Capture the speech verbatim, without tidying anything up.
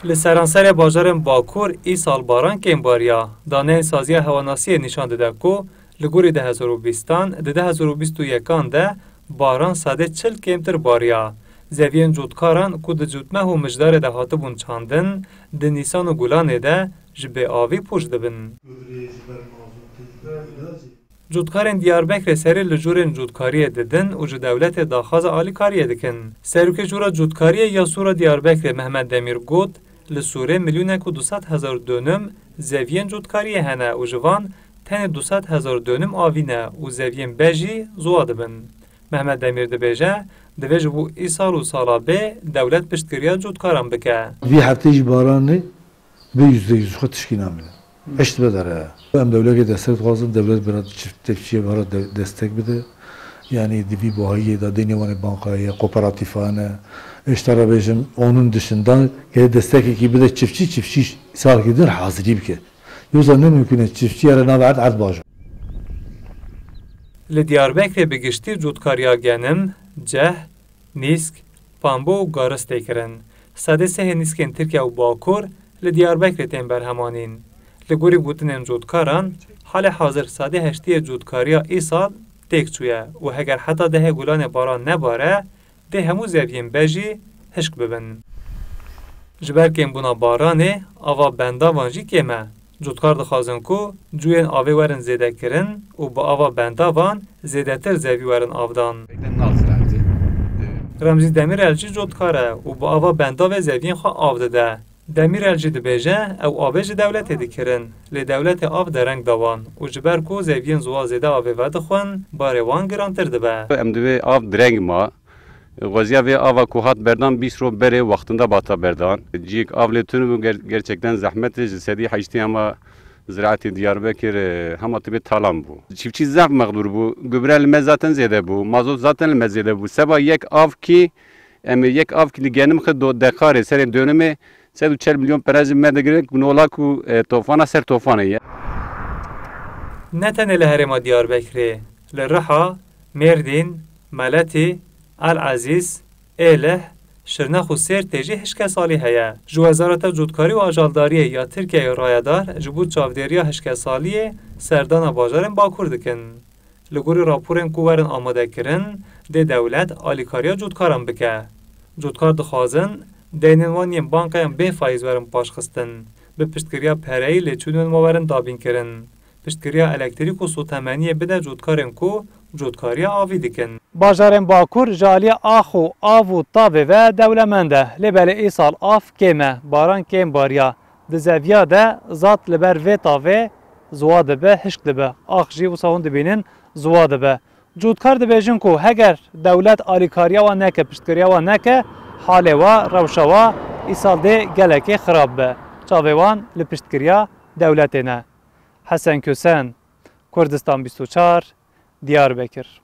Li seranserê bajarên Bakur îsal baran kêm bariya. Daneyên Saziya Hewanasiyê nîşan dide ku li gorî du hezar û bîstan, di du hezar û bîst û yekan de baran sedê çil kêmtir bariya. Zeviyên cotkaran ku di cotmeh û mijdarê de hatibûn çandin, di Nîsan û Gulanê de ji bêavî pûç dibin. Cotkarên Diyarbekirê serê li jorên cotkariyê didin û ji dewletê daxwaza alîkariyê dikin. Serokê Jora Cotkariyê ya Sûra Diyarbekirê Mehmet Demîr got, li Sûrê milyonek û du sed hezar dönüm zeviyên cotkariyê hene û ji van tenê du sed hezar dönüm avî ne û zeviyên bejî ziwa dibin. Mehmet Demîr dibêje, divê ji bo îsal û sala bê dewlet piştgiriya cotkaran bike. Vî heftê jî baranê bi yüzde yüz xwe tişkî namîne. Eşt be dere. Em dewlekê destek dixwazin, dewlet bira çift-, çiftçiyê bira de-, destek bide. Yani di vî buhayiyê de dênê wan ê bankayê, kooperatîfane. Eşt te re bêjim, onun dışında gelê destekekî bide çiftçî, çiftçî salkî din hazirî bike. Yoksa ne mümkün e çiftçî yere nave erd, erd bajo. Li Diyarbekirê bi giştî cotkariya genim, ceh, nîsk, pambo û garis tê kirin. Sedê sehê nîskên Tirkiye û Bakur li Diyarbekirê tên berhemanîn. Li gorî gotinên cotkaran, halê hazir sedê heştiyê cotkariya îsal têk çûye û heger heta dehê Gulanê baran nebare, dê hemû zeviyên bejî hişk bibin. Ji ber kêmbûna baranê, ava bendavan jî kêm e. Cotkar dixwazin ku cûyên avê werin zêdekirin û bi ava bendavan zêdetir zevî werin avdan. Remzî Demîrel jî cotkar e û bi ava bendavê zeviyên xwe av dide. Demîrel jî dibêje, ew avê ji dewletê dikirin, lê dewletê av dereng da wan û ji ber ku zeviyên ziwa zêde avê vedixwin, barê wan girantir dibe. Em divê av direng ma. Xweziya vê ava ku hat berdan bîst roj berê wextinde bata berdan. Ciyek av lê tune bû, ger-, gerçekten zehmet e, ji sedî heştê hema ziraetê Diyarbekir, e, hema tibê talan bû. Çiftçî zehf mexdûr bû. Gübre li me zaten zêde bû. Mazot zaten li me zêde bû. Seba yek av kî, em ê yek av kî li genim xwe do dekarê serê dönümê sed û çel milyon pere ji me digirin, ku nola ku, e, tofana ser tofanê ye. Ne tenê li herêma Diyarbekirê, li Riha, Mêrdîn, Meletî, El Ezîz, Êlih, Şirnex û Sêrtê jî hişkesalî heye. Ji Wezareta Cotkarî û Ajaldariyê ya Tirkiyeyê rayedar ji bo çavdêriya hişkesaliyê serdana bajarên Bakur dikin. Li gorî raporên ku werin amadekirin, dê dewlet alîkariya cotkaran bike. Cotkar dixwazin, deynên wan yên bankayan bê faîz werin paşxistin, bi piştgiriya pereyî lêçûnên wan werin dabînkirin. Piştgiriya elektrîk û sotemeniyê bide cotkarên ku cotkariya avî dikin. Bajarên Bakur ji aliyê ax û av û tavê ve dewlemend e, lê belê îsal av kêm e, baran kêm bariya. Di zeviya de zat li ber vê tavê ziwa dibe, hişk dibe. Ax jî wisa hûn dibînin ziwa dibe. Cotkar dibêjin ku heger dewlet alîkariya wan neke, piştgiriya wan neke, halê wa, rewşa wa îsal dê gelekê xirab be. Çavê wan li piştgiriya dewletê ne. Hesen Kösen, Kurdistan bîst û çar, Diyarbekir.